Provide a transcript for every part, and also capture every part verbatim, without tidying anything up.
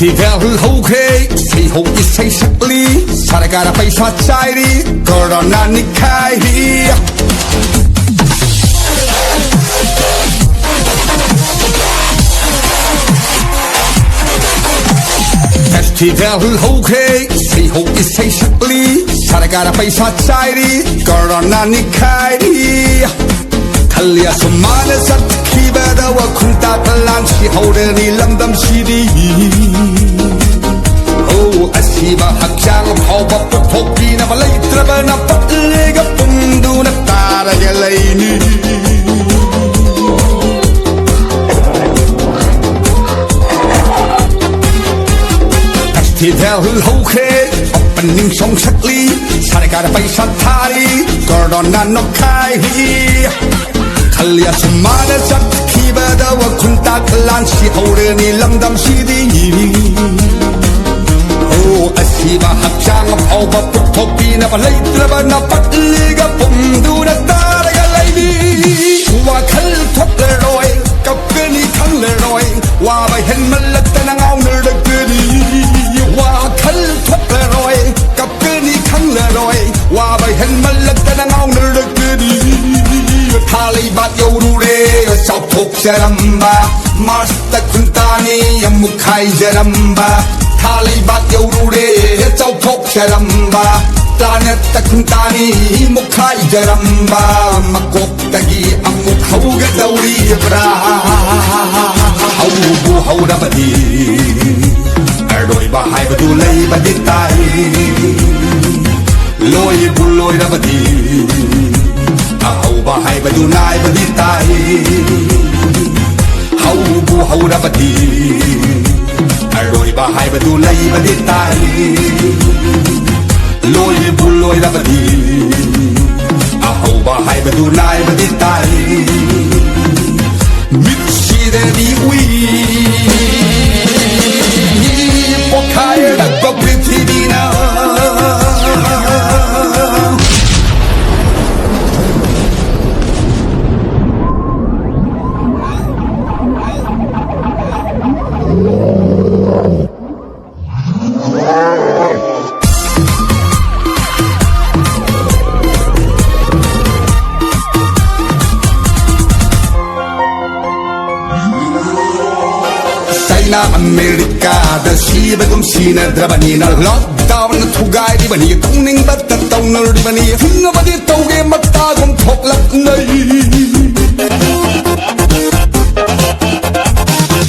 Festival ꯍꯧꯈ꯭ꯔꯦ, ꯏꯁꯩ ꯍꯧ ꯏꯁꯩ ꯁꯛꯂꯤ, ꯁꯔꯀꯥꯔ ꯄꯩꯁꯥ ꯆꯥꯏꯔꯤ, ꯀꯣꯔꯣꯅꯥ ꯅꯤꯈꯥꯏꯔꯤ꯫ ꯐꯦꯁꯇꯤꯚꯦꯜ ꯍꯧꯈ꯭ꯔꯦ, ꯏꯁꯩ ꯍꯧ ꯏꯁꯩ ꯁꯛꯂꯤ, ꯁꯔꯀꯥꯔ ꯄꯩꯁꯥ ꯆꯥꯏꯔꯤ, ꯀꯣꯔꯣꯅꯥ ꯅꯤꯈꯥꯏꯔꯤ꯫ ꯈꯜꯂꯤ ꯑꯁꯨꯝ ꯃꯥꯅ ꯆꯠꯈꯤꯕꯗ ꯋꯥꯈꯨꯟ ꯇꯥꯛꯂꯥꯟ ꯁꯤꯍꯧꯔꯅꯤ ꯂꯝꯗꯝꯁꯤꯗꯤ꯫ ꯑꯣ, ꯑꯁꯤꯕ ꯍꯛꯆꯥꯡ ꯐꯥꯎꯕ ꯄꯨꯊꯣꯛꯄꯤꯅꯕ ꯂꯩꯇ꯭ꯔꯕꯅ ꯄꯠꯂꯒ ꯄꯨꯝꯗꯨꯅ ꯇꯥꯔꯒ ꯂꯩꯅꯤ꯫ ꯐꯦꯁꯇꯤꯚꯦꯜ ꯍꯧꯈ꯭ꯔꯦ, ꯑꯣꯄꯅꯤꯡ ꯁꯣꯡ ꯁꯛꯂꯤ, ꯁꯔꯀꯥꯔ ꯄꯩꯁꯥ ꯊꯥꯔꯤ, ꯀꯣꯔꯣꯅꯥ ꯅꯣꯛꯈꯥꯏꯔꯤ꯫ ꯈꯜꯂꯤ ꯑꯁꯨꯝ ꯃꯥꯅ ꯆꯠꯈꯤꯕꯗ ꯋꯥꯈꯨꯟ ꯇꯥꯛꯂꯥꯟ ꯁꯤꯍꯧꯔꯅꯤ ꯂꯝꯗꯝꯁꯤꯗꯤ꯫ ꯑꯣ, ꯑꯁꯤꯕ ꯍꯛꯆꯥꯡ ꯐꯥꯎꯕ ꯄꯨꯊꯣꯛꯄꯤꯅꯕ ꯂꯩꯇ꯭ꯔꯕꯅ ꯄꯠꯂꯤꯒ ꯄꯨꯝꯗꯨꯅ ꯇꯥꯔꯒ ꯂꯩꯔꯤ꯫ ꯋꯥꯈꯜ ꯊꯣꯛꯂꯔꯣꯏ, ꯀꯞꯀꯅꯤ ꯈꯪꯂꯔꯣꯏ, ꯋꯥꯕ ꯍꯦꯟꯃꯜꯂꯛꯇꯅ ꯉꯥꯎꯅꯔꯛꯀꯅꯤ꯫ ꯋꯥꯈꯜ ꯊꯣꯛꯂꯔꯣꯏ, ꯀꯞꯀꯅꯤ ꯈꯪꯂꯔꯣꯏ, ꯋꯥꯕ ꯍꯦꯟꯃꯜꯂꯛꯇꯅ ꯉꯥꯎꯅꯔꯛꯀꯅꯤ꯫ ꯊꯥ ꯂꯩꯕꯥꯛ ꯌꯧꯔꯨꯔꯦ ꯆꯥꯎꯊꯣꯛꯆꯔꯝꯕ, ꯃꯥꯔꯁꯇ ꯈꯨꯟꯇꯥꯅꯤ ꯑꯃꯨꯛ ꯈꯥꯏꯖꯔꯝꯕ꯫ ꯊꯥ ꯂꯩꯕꯥꯛ ꯌꯧꯔꯨꯔꯦ ꯆꯥꯎꯊꯣꯛꯆꯔꯝꯕ, ꯄ꯭ꯂꯥꯅꯦꯠꯇ ꯈꯨꯟꯇꯥꯅꯤ ꯑꯃꯨꯛ ꯈꯥꯏꯖꯔꯝꯕ꯫ ꯃꯀꯣꯛꯇꯒꯤ ꯑꯃꯨꯛ ꯍꯧꯒꯗꯧꯔꯤꯕ꯭ꯔꯥ? ꯍꯧꯕꯨ ꯍꯧꯔꯕꯗꯤ ꯑꯔꯣꯏꯕ ꯍꯥꯏꯕꯗꯨ ꯂꯩꯕꯗꯤ ꯇꯥꯏ꯫ ꯂꯣꯏꯕꯨ ꯂꯣꯏꯔꯕꯗꯤ ꯑꯍꯧꯕ ꯍꯥꯏꯕꯗꯨ ꯅꯥꯏꯕꯗꯤ ꯇꯥꯏ꯫ ꯍꯧꯕꯨ ꯍꯧꯔꯕꯗꯤ ꯑꯔꯣꯏꯕ ꯍꯥꯏꯕꯗꯨ ꯂꯩꯕꯗꯤ ꯇꯥꯏ꯫ ꯂꯣꯏꯕꯨ ꯂꯣꯏꯔꯕꯗꯤ ꯑꯍꯧꯕ ꯍꯥꯏꯕꯗꯨ ꯅꯥꯏꯕꯗꯤ ꯇꯥꯏ꯫ ꯃꯤꯠꯁꯤꯗꯗꯤ ꯎꯏ ꯄꯣꯈꯥꯏꯔꯛꯄ ꯄ꯭ꯔꯤꯊꯤꯕꯤꯅ꯫ ꯑꯃꯦꯔꯤꯀꯥꯗ ꯁꯤꯕꯒꯨꯝ ꯁꯤꯅꯗ꯭ꯔꯕꯅꯤꯅ ꯂꯣꯛꯗꯥꯎꯟꯅ ꯊꯨꯒꯥꯏꯔꯤꯕꯅꯤ꯫ ꯇꯧꯅꯤꯡꯕꯇ ꯇꯧꯅꯔꯤꯕꯅꯤ꯫ ꯍꯤꯡꯉꯕꯗꯤ ꯇꯧꯒꯦ ꯃꯇꯥꯒꯨꯝ ꯊꯣꯛꯂꯛꯅꯩ꯫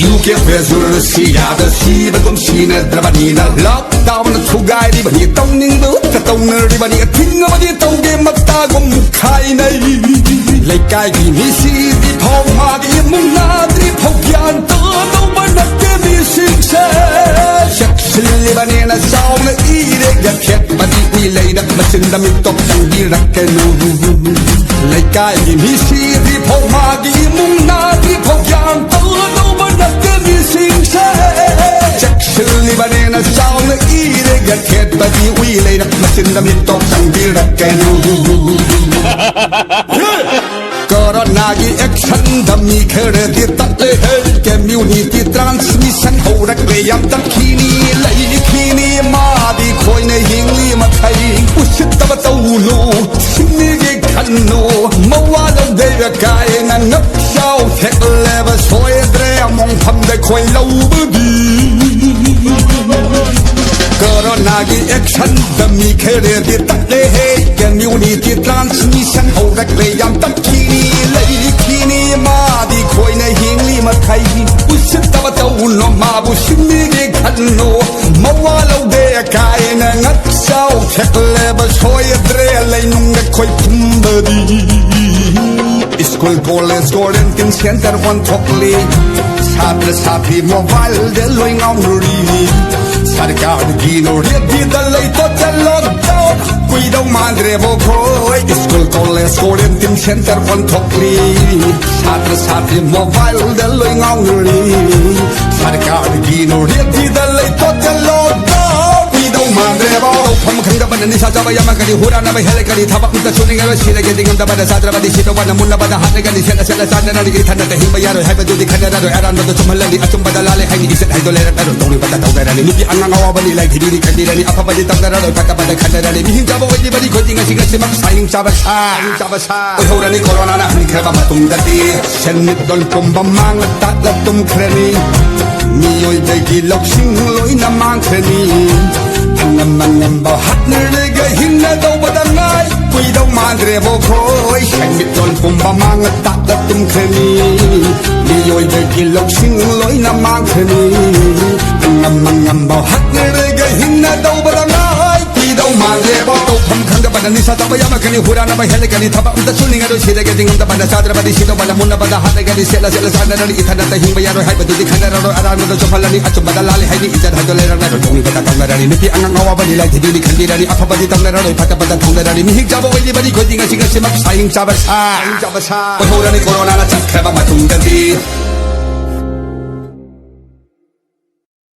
U K ꯐ꯭ꯔꯦꯖꯔ ꯁꯤꯌꯥꯗ ꯁꯤꯕꯒꯨꯝ ꯁꯤꯅꯗ꯭ꯔꯕꯅꯤꯅ ꯂꯣꯛꯗꯥꯎꯟꯅ ꯊꯨꯒꯥꯏꯔꯤꯕꯅꯤ꯫ ꯇꯧꯅꯤꯡꯕꯇ ꯇꯧꯅꯔꯤꯕꯅꯤ꯫ ꯊꯤꯡꯉꯕꯗꯤ ꯇꯧꯒꯦ ꯃꯇꯥꯒꯨꯝ ꯈꯥꯏꯅꯩ꯫ ꯂꯩꯀꯥꯏꯒꯤ ꯃꯤꯁꯤꯗꯤ ꯐꯥꯎ ꯃꯥꯒꯤ ꯏꯃꯨꯡ ꯅꯥꯗ꯭ꯔꯤ ꯐꯥꯎ ꯒ꯭ꯌꯥꯟ ꯇꯥꯗꯧꯕ ꯅꯠꯇꯦ ꯃꯤꯁꯤꯡꯁꯦ꯫ ꯆꯦꯛꯁꯤꯜꯂꯤꯕꯅꯦꯅ ꯆꯥꯎꯅ ꯏꯔꯦ ꯌꯥꯈꯦꯠꯄꯗꯤ ꯎꯏ ꯂꯩꯅ ꯃꯆꯤꯟꯗ ꯃꯤꯇꯣꯞ ꯆꯪꯕꯤꯔꯛꯀꯅꯨ꯫ ꯂꯩꯀꯥꯏꯒꯤ ꯃꯤꯁꯤꯗꯤ ꯐꯥꯎ ꯃꯥꯒꯤ ꯏꯃꯨꯡ ꯅꯥꯗ꯭ꯔꯤ ꯐꯥꯎ ꯒ꯭ꯌꯥꯟ ꯇꯥꯗꯧꯕ ꯅꯠꯇꯦ ꯃꯤꯁꯤꯡꯁꯦ꯫ ꯆꯦꯛꯁꯤꯜꯂꯤꯕꯅꯦꯅ ꯆꯥꯎꯅ ꯏꯔꯦ ꯌꯥꯈꯦꯠꯄꯗꯤ ꯎꯏ ꯂꯩꯅ ꯃꯆꯤꯟꯗ ꯃꯤꯇꯣꯞ ꯆꯪꯕꯤꯔꯛꯀꯅꯨ꯫ ꯀꯣꯔꯣꯅꯥꯒꯤ ꯑꯦꯛꯁꯟꯗ ꯃꯤ ꯈꯔꯗꯤ ꯇꯠꯂꯦ ꯍꯦ꯫ ꯀꯝꯃ꯭ꯌꯨꯅꯤꯇꯤ ꯇ꯭ꯔꯥꯟꯁꯃꯤꯁꯟ ꯍꯧꯔꯛꯂꯦ ꯌꯥꯝ ꯇꯠꯈꯤꯅꯤ ꯂꯩꯈꯤꯅꯤ ꯃꯥꯗꯤ ꯈꯣꯏꯅ ꯍꯤꯡꯂꯤ ꯃꯈꯩ꯫ ꯎꯁꯤꯠꯇꯕ ꯇꯧꯅꯨ ꯁꯤꯡꯃꯤꯒꯤ ꯈꯟꯅꯨ ꯃꯋꯥ ꯂꯧꯗꯦ ꯀꯥꯏꯅ ꯉꯛ ꯆꯥꯎ ꯊꯦꯛꯂꯦꯕ ꯁꯣꯏꯗ꯭ꯔꯦ ꯑꯃꯣꯡꯐꯝꯗ ꯈꯣꯏ ꯂꯧꯕꯗꯤ꯫ ꯀꯣꯔꯣꯅꯥꯒꯤ ꯑꯦꯛꯁꯟꯗ ꯃꯤ ꯈꯔꯗꯤ ꯇꯠꯂꯦꯍꯦ꯫ ꯀꯝꯃ꯭ꯌꯨꯅꯤꯇꯤ ꯇ꯭ꯔꯥꯟꯁꯃꯤꯁꯟ ꯍꯧꯔꯛꯂꯦ ꯌꯥꯝ ꯇꯠꯈꯤꯅꯤ ꯂꯩꯈꯤꯅꯤ ꯃꯥꯗꯤ ꯈꯣꯏꯅ ꯍꯤꯡꯂꯤ ꯃꯈꯩ꯫ ꯎꯁꯤꯠꯇꯕ ꯇꯧꯅꯣ ꯃꯥꯕꯨ ꯁꯤꯡꯃꯤꯒꯤ ꯈꯟꯅꯣ ꯃꯋꯥ ꯂꯧꯗꯦ ꯀꯥꯏꯅ ꯉꯛ ꯆꯥꯎ ꯊꯦꯛꯂꯦꯕ ꯁꯣꯏꯗ꯭ꯔꯦ ꯂꯩꯅꯨꯡꯗ ꯈꯣꯏ ꯐꯨꯝꯕꯗꯤ꯫ ꯁ꯭ꯀꯨꯜ ꯀꯣꯂꯦꯖ ꯀ꯭ꯋꯥꯔꯦꯟꯇꯤꯟ ꯁꯦꯟꯇꯔ ꯑꯣꯟꯊꯣꯛꯂꯤ꯫ ꯁꯥꯇ꯭ꯔ ꯁꯥꯇ꯭ꯔꯤ ꯃꯣꯕꯥꯏꯜꯗ ꯂꯣꯏ ꯉꯥꯎꯅꯔꯤ꯫ ꯁꯔꯀꯥꯔꯒꯤ ꯅꯣꯔꯦꯠꯀꯤꯗ ꯂꯩꯇꯣꯠꯇ ꯂꯣꯛꯗꯥꯎꯟ ꯀꯨꯏꯗꯧ ꯃꯥꯟꯗ꯭ꯔꯦꯕꯣ ꯈꯣꯏ꯫ ꯁ꯭ꯀꯨꯜ ꯀꯣꯂꯦꯖ ꯀ꯭ꯋꯥꯔꯦꯟꯇꯤꯟ ꯁꯦꯟꯇꯔ ꯑꯣꯟꯊꯣꯛꯂꯤ꯫ ꯁꯥꯇ꯭ꯔ ꯁꯥꯇ꯭ꯔꯤ ꯃꯣꯕꯥꯏꯜꯗ ꯂꯣꯏ ꯉꯥꯎꯅꯔꯤ꯫ ꯁꯔꯀꯥꯔꯒꯤ ꯅꯣꯔꯦꯠꯀꯤꯗ ꯂꯩꯇꯣꯠꯇ ꯂꯣꯛꯗꯥꯎꯟ ꯀꯨꯏꯗꯧ ꯃꯥꯟꯗ꯭ꯔꯦꯕꯣ꯫ ꯇꯧꯐꯝ ꯈꯪꯗꯕꯅ ꯅꯤꯁꯥ ꯆꯥꯕ ꯌꯥꯝꯃꯛꯀꯅꯤ ꯍꯨꯔꯥꯟꯅꯕ ꯍꯦꯜꯂꯛꯀꯅꯤ ꯊꯕꯛ ꯑꯝꯇ ꯁꯨꯅꯤꯡꯉꯔꯣꯏ ꯁꯤꯔꯒꯦꯗꯤ ꯉꯝꯗꯕꯗ ꯆꯥꯗ꯭ꯔꯕꯗꯤ ꯁꯤꯗꯧꯕꯅ ꯃꯨꯟꯅꯕꯗ ꯍꯥꯠꯂꯒꯅꯤ ꯁꯦꯠꯅ ꯁꯦꯠꯅ ꯆꯥꯗꯅꯔꯤ ꯏꯊꯟꯅꯇ ꯍꯤꯡꯕ ꯌꯥꯔꯣꯏ ꯍꯥꯏꯕꯗꯨꯗꯤ ꯈꯟꯅꯔꯔꯣꯏ ꯑꯔꯥꯟꯕꯗꯣ ꯆꯨꯝꯍꯜꯂꯅꯤ ꯑꯆꯨꯝꯕꯗ ꯂꯥꯜꯂꯦ ꯍꯥꯏꯅꯤ ꯏꯖꯠ ꯍꯥꯏꯗꯣ ꯂꯩꯔꯛꯑꯔꯣꯏ ꯇꯧꯔꯤꯕꯇ ꯇꯧꯅꯔꯅꯤ ꯅꯨꯄꯤ ꯑꯉꯥꯡ ꯑꯋꯥꯕꯅꯤ ꯂꯥꯏ ꯊꯤꯕꯤꯅꯤ ꯈꯟꯕꯤꯔꯅꯤ ꯑꯐꯕꯗꯤ ꯇꯧꯅꯔꯔꯣꯏ ꯐꯠꯇꯕꯗ ꯈꯟꯅꯔꯅꯤ ꯃꯤꯍꯤꯡ ꯆꯥꯕ ꯑꯣꯏꯔꯤꯕꯅꯤ ꯈꯣꯏꯗꯤ ꯉꯁꯤ ꯉꯁꯤꯃꯛ ꯁꯥꯍꯤꯡ ꯆꯥꯕ ꯁꯥ ꯍꯤꯡ ꯆꯥꯕ ꯁꯥ ꯑꯣꯏꯍꯧꯔꯅꯤ ꯀꯣꯔꯣꯅꯥꯅ ꯍꯟꯈ꯭ꯔꯕ ꯃꯇꯨꯡꯗꯗꯤ ꯁꯦꯟꯃꯤꯠꯂꯣꯟ ꯄꯨꯝꯕ ꯃꯥꯡꯂ ꯇꯥꯛꯂ ꯇꯨꯝꯈ꯭ꯔꯅꯤ ꯃꯤꯑꯣꯏꯕꯒꯤ ꯂꯧꯁꯤꯡ ꯂꯣꯏꯅ ꯃꯥꯡꯈ꯭ꯔꯅꯤ꯫ ꯑꯉꯝ ꯑꯉꯝꯕ ꯍꯣꯠꯅꯔꯒ ꯍꯤꯡꯅꯗꯧꯕꯗ ꯉꯥꯏ ꯀꯨꯏꯗꯧ ꯃꯥꯟꯗ꯭ꯔꯦꯕꯣ ꯈꯣꯏ꯫ ꯁꯦꯟꯃꯤꯠꯂꯣꯟ ꯄꯨꯝꯕ ꯃꯥꯡ ꯇꯥꯛꯇ ꯇꯨꯝꯈ꯭ꯔꯅꯤ꯫ ꯃꯤꯑꯣꯏꯕꯒꯤ ꯂꯧꯁꯤꯡ ꯂꯣꯏꯅ ꯃꯥꯡꯈ꯭ꯔꯅꯤ꯫ ꯑꯉꯝ ꯑꯉꯝꯕ ꯍꯣꯠꯅꯔꯒ ꯍꯤꯡꯅꯗꯧꯕꯗ ꯉꯥꯏ ꯀꯨꯏꯗꯧ ꯃꯥꯟꯗ꯭ꯔꯦꯕꯣ꯫ ꯇꯧꯐꯝ ꯈꯪꯗꯕꯅ ꯅꯤꯁꯥ ꯆꯥꯕ ꯌꯥꯝꯃꯛꯀꯅꯤ꯫ ꯍꯨꯔꯥꯟꯅꯕ ꯍꯦꯜꯂꯛꯀꯅꯤ꯫ ꯊꯕꯛ ꯑꯝꯇ ꯁꯨꯅꯤꯡꯉꯔꯣꯏ꯫ ꯁꯤꯔꯒꯗꯤ ꯉꯝꯗꯕꯅ ꯆꯥꯗ꯭ꯔꯕꯗꯤ ꯁꯤꯗꯧꯕꯅ ꯃꯨꯟꯅꯕꯗ ꯍꯥꯠꯂꯒꯗꯤ ꯁꯦꯠꯂ ꯁꯦꯠꯂ ꯆꯥꯅꯔꯅꯤ꯫ ꯏꯊꯟꯅꯇ ꯍꯤꯡꯕ ꯌꯥꯔꯣꯏ ꯍꯥꯏꯕꯗꯨꯗꯤ ꯈꯪꯅꯔꯔꯣꯏ꯫ ꯑꯔꯥꯟꯕꯗ ꯆꯨꯝꯍꯜꯂꯅꯤ꯫ ꯑꯆꯨꯝꯕꯗ ꯂꯥꯜꯂꯤ ꯍꯥꯏꯅꯤ꯫ ꯏꯖꯠ ꯍꯥꯏꯗꯣ ꯂꯩꯔꯛꯂꯔꯣꯏ꯫ ꯇꯧꯅꯤꯡꯕꯗ ꯇꯧꯅꯔꯅꯤ꯫ ꯅꯨꯄꯤ ꯑꯉꯥꯡ ꯑꯋꯥꯕꯅꯤ ꯂꯥꯏꯊꯤꯕꯤꯅꯤ ꯈꯟꯕꯤꯔꯅꯤ꯫ ꯑꯐꯕꯗꯤ ꯇꯧꯅꯔꯔꯣꯏ꯫ ꯐꯠꯇꯕꯗ ꯊꯧꯅꯔꯅꯤ꯫ ꯃꯤꯍꯤꯡ ꯆꯥꯕ ꯑꯣꯏꯔꯤꯕꯅꯤ ꯑꯩꯈꯣꯏꯗꯤ ꯉꯁꯤ ꯉꯁꯤꯃꯛ ꯁꯥꯍꯤꯡ ꯆꯥꯕ ꯁꯥ꯫ ꯁꯥꯍꯤꯡ ꯆꯥꯕ ꯁꯥ꯫ ꯑꯣꯏꯍꯧꯔꯅꯤ ꯀꯣꯔꯣꯅꯥꯅ ꯆꯠꯈ꯭ꯔꯕ ꯃꯇꯨꯡꯗꯗꯤ꯫